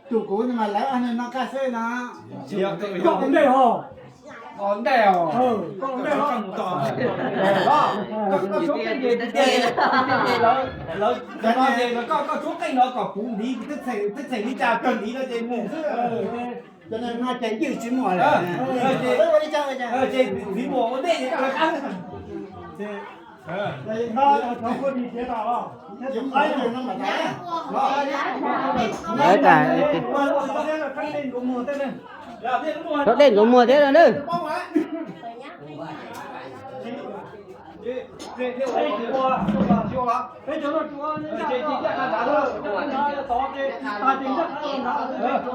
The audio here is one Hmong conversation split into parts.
Tus kuv mas lawv no kaj xwb no. Koj ua ntej ho. Ua ntej os. Koj ua ntej ho. Lawv, lawv, lawv, koj, koj tshuab qeej no kom puv ntiv, twb txheem li cas kawg ntiv no ces mus xwb. Cov no ces ywj tsis muaj lawm. Ua li cas, ces txiv muam ua ntej ces koj lawv qab. Rau dej ntxuav muag thiab no na.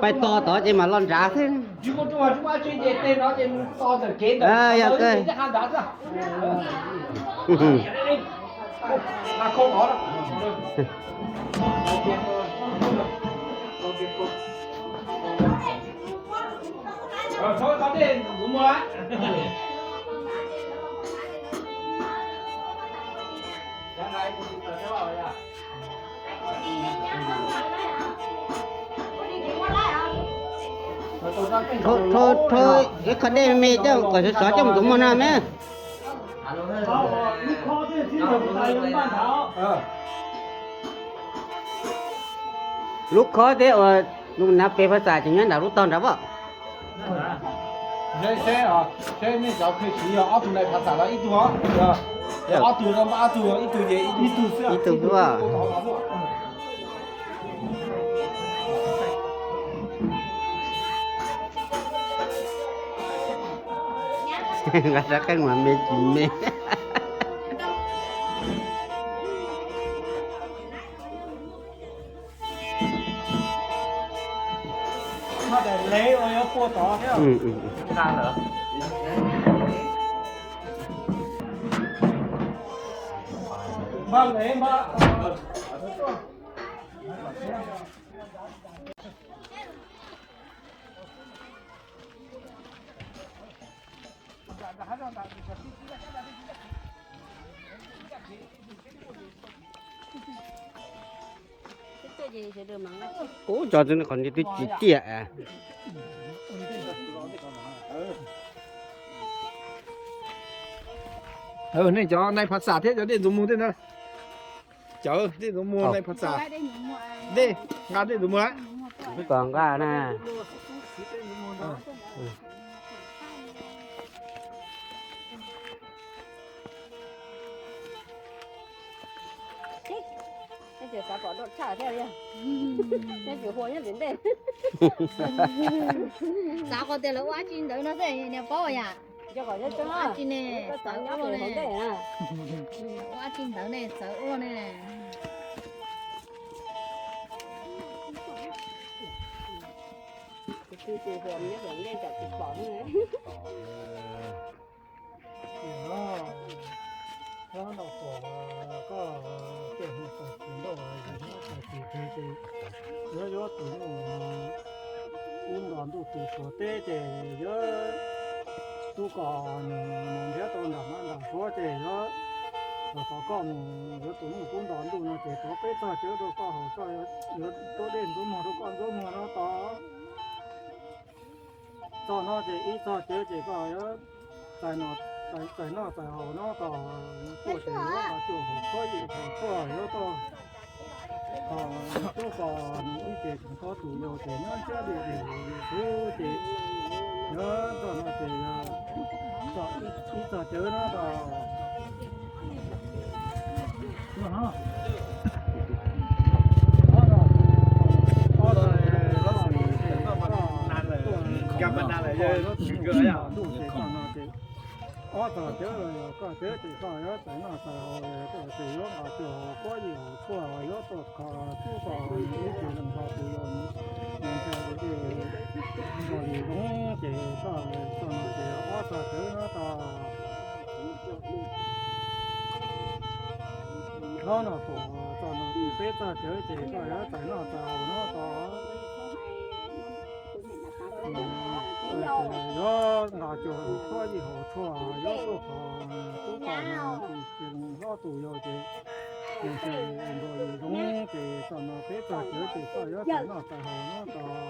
Pais tos tod ces mam los nrad xwb. Yog kawg. Rho, rho ib qho dej me me coj kom sov sov coj mus ntxuav muag no me. Lub khob thiab uas nav pes phas xas ces nyob nram lub tog nrad pom. Seb, seb nej cov kheej siv yog ob tug nai phas xas los ib tug os. Ob tug, ob tug, ib tug ces ib tug xwb. Nqa rab qeej mas me tsis me. Kuv tso qhov twb tsis tiaj. Nej cov nai phas xas thiab cov dej ntxuav muag tej na. Cov dej ntxuav muag nai phas xas. Dej, nqa dej ntxuav muag. Kom nqa na. Xav pom dua tshaj thiab, neb tsis hu nyob tim ntej. Xav qhov tias lawv ua dab tsi ntawd no xwb niag paub yam. Ua dab tsi ne, txawv ua ne. Ua dab tsi ntawd ne, txawv ua ne. Hlob no kom koj tej hu tau tsis ntau, yog muab tau tsis teg ces yuav yuav tus nyuj kub nto ntuj tus suav teb ces yuav tub kom nws mus nrhiav tau nram mab nram suav ces yuav los tom koj mus yuav tus nyuj kub nto ntuj no ces rov peb txog cawv rau koj haus, koj yuav tuaj dej ntxuav muag rau koj ntxuav muag no tos. Txog no ces ib txog cawv ces koj yuav txais noj txais haus no tos, tuaj ces yuav nqa cuag haus khaub yim haus tshuaj yuav tuaj. Tub kom nws ib ce tseem txhob tus yau ces nyob ntsiab li li xwb ces yuav txog no ces txog ib txog cawv no tos. Ob txog cawv los yog koj cawv ces koj yuav txais noj txais haus, ces yuav nqa cuag haus khaub yim haus tshuaj yuav tuaj kho tub kom ib ce leej hlo tus yau nws ntshe nkaus li zoo ces koj txog no ces ob txog cawv no tos. Hlob no kom txog no ces peb txog cawv ces koj yuav txais noj txais haus no tos. Yuav nqa cuag khaub yim haus tshuaj yuav tuaj kho tub kom nws hlob tus yau ces nws ntshe nkaus li zoo ces txog no peb txog cawv ces koj yuav txais noj txais haus no tos.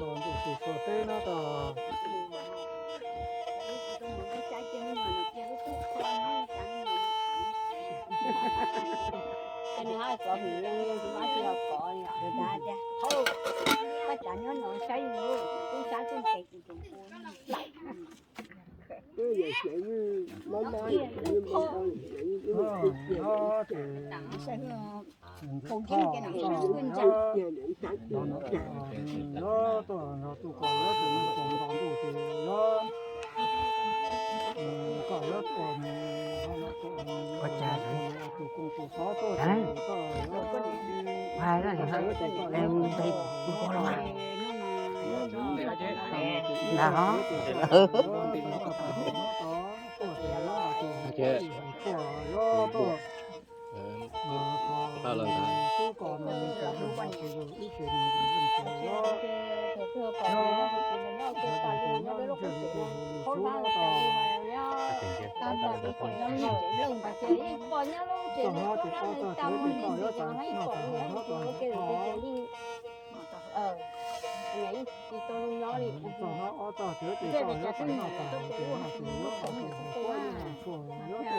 nto ntuj tus txhua teb no tos. Peb txog cawv tus toj los tas ces yuav muab tej tub mus rau koj ncuav nyuag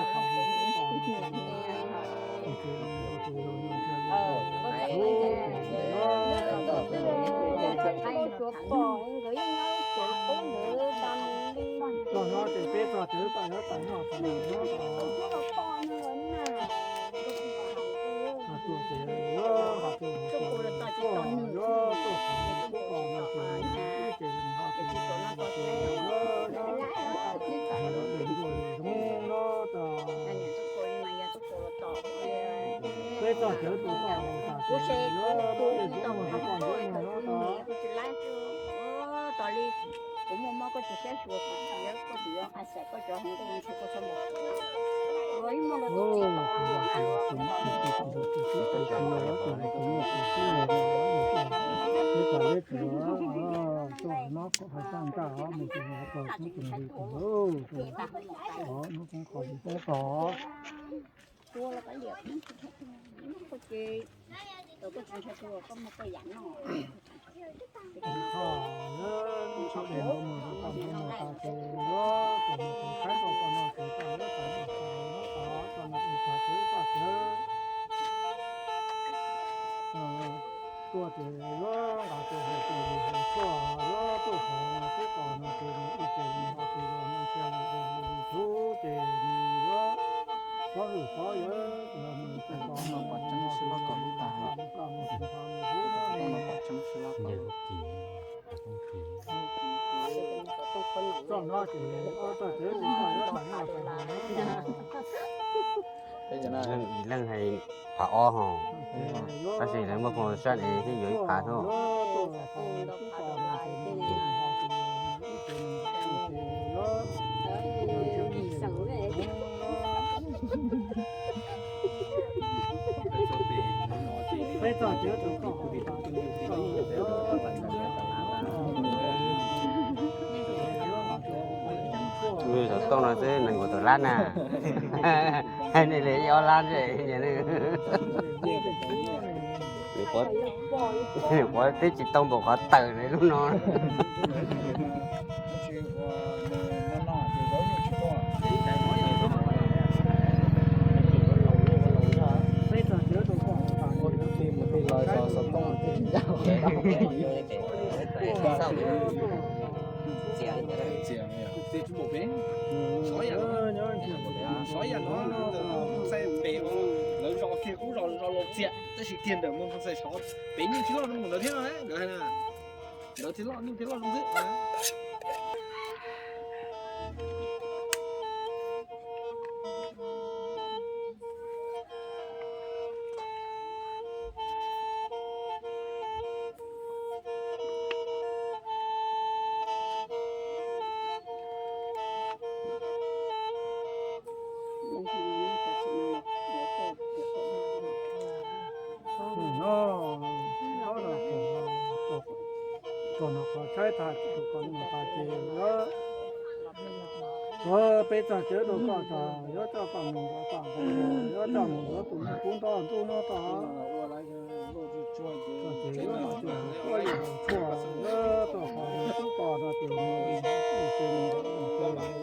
los tas. Tuaj ces yuav nqa tus hauv tuaj yus hauv tshuaj yuav tuaj qhov no twb kom no ces nws ib ce nws ho tus los nws cia li tus hauv yus txhub ces nws yuav txhob hwm txhob yawg los nws tus qhov no pom tseeb sib hlob kom lub tas. Leej ib leeg hais qhov ob hos, tab sis lawv muaj phoo sab es thiaj yuav ib qha xwb. Xov tooj no xwb nees nkaum tawm lab na. Hais nej li ib ob lab ntshe. Quav teb tsis tau npaum qhov tawm li lub no. Xov yam no, Moos Xais pem lawv zos kiag kuj zos laus txias, tab sis kiag ntawm Moos Xais sov pem nyuj tsis loj zoo ntawd thiab na, nkawd hais na, ntawd thiaj loj nyuj thiaj loj zoo xwb. Tuaj no qhov tshaib tas tus ko no tas ces yuav, peb txog cawv rau koj tas yuav coj koj mus nkaum toj nkaum hau, yuav coj mus yuav tus nyuj kub nto ntub no tas. Ces yuav mus tus nyuj kub yuav mus tshuaj, yuav tuaj qhov tub ko no ces mus tus nyuj kub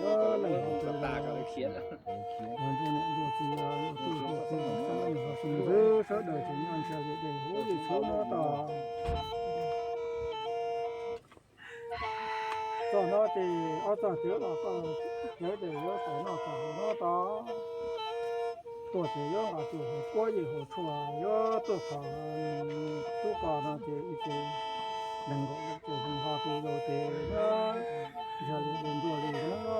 yuav leej hov tus los. Los ntuj niam ntuj txiv los ntuj ntuj txiv los sawv daws xwb, sawv daws ces nyob ntshe li dej huv li tshub no tas. Txog no ces ob txog cawv los koj cawv ces yuav txais noj txais haus no tas. Tuaj ces yuav nqa tus haus kuab yim haus tshuaj, yuav tuaj qhov tub ko no ces ib ce nees nkaum ces ho tus yau ces ntshe li ntuj li no.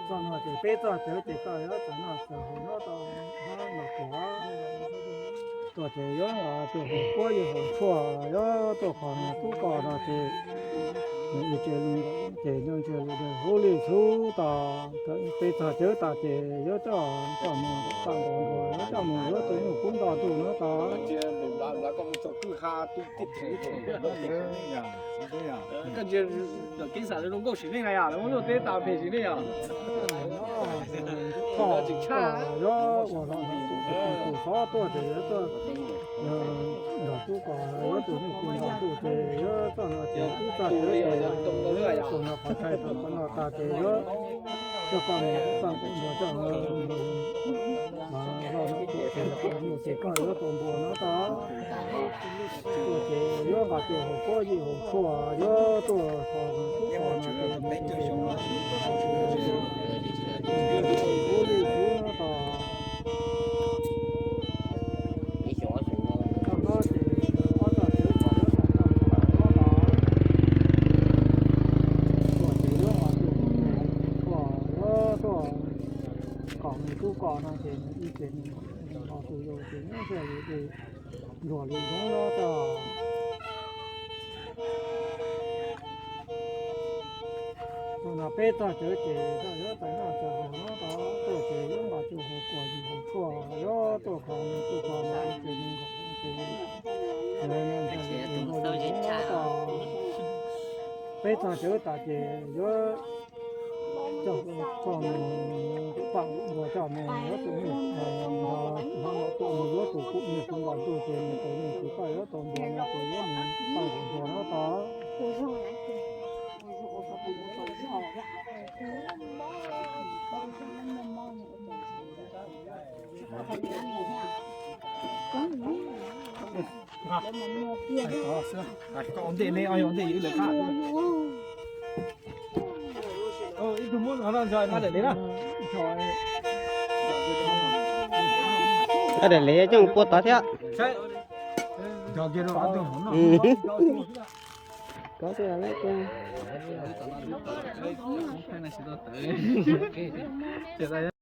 Txog no ces peb txog cawv ces koj yuav txais noj txais haus no tas, no tuaj. Tuaj ces yuav tus haus kuab yim haus tshuaj, yuav tuaj qhov tub ko no ces nws ib ce li nkaum ces nyob ntshe li dej huv li tshub tas. Peb txog cawv tas ces yuav coj, coj mus nkaum toj nkaum hau, yuav coj mus yuav tus nyuj kub nto ntuj no tas. Koj ntsia ntawm keeb xav zoo nkauj sim neej na yom, lawv muab luaj teb tas phem sim neej yom. Tsis tshaj, yuav ua no tus xov tuaj ces yuav tuaj nrog tub ko yuav tus nyuj kub nto ntuj ces yuav txog no ces ib txog cawv ces tus no qhov tshais tau qhov no tas ces yuav coj koj mus txaj nkaum ntuas coj mus, mas zoj no ces koj mus ces koj yuav tau ntuas no tas. Tuaj ces yuav nqa tus haus kuab yim haus tshuaj, yuav tuaj txog tub ko no ces ib ce huv li tshub no tas. Txog no ces ob txog cawv kom yuav tau txaj nkaum ntuas no tas. Tuaj ces yuav nqa tus haus kuab yim haus tshuaj, yuav tuaj kom nws tub ko no ces nws ib ce nws Tus yau ces nyob ntiaj teb ces nrog li nyob no tas. Tus no peb txog cawv ces koj yuav tau noj tau haus no tas, tuaj ces yuav nqa tus haus kuas yus haus tshuaj, yuav tuaj kho mus tuaj kho no ces nkaus ces peb txog cawv tas ces yuav coj koj mus pam npua coj mus yuav tus me hnov no tuaj mus yuav tus kuj me tus nkaus ntuj ces mus tus me tus koj yuav tau npua no ces yuav mus pam npua no tas. Koj ua ntej ne, ua ntej ib lawv qab. Ib tug muab qhov no ntxhais, qhov daim liv na. Qhov daim liv coj pua tod thiab. Kov xwb.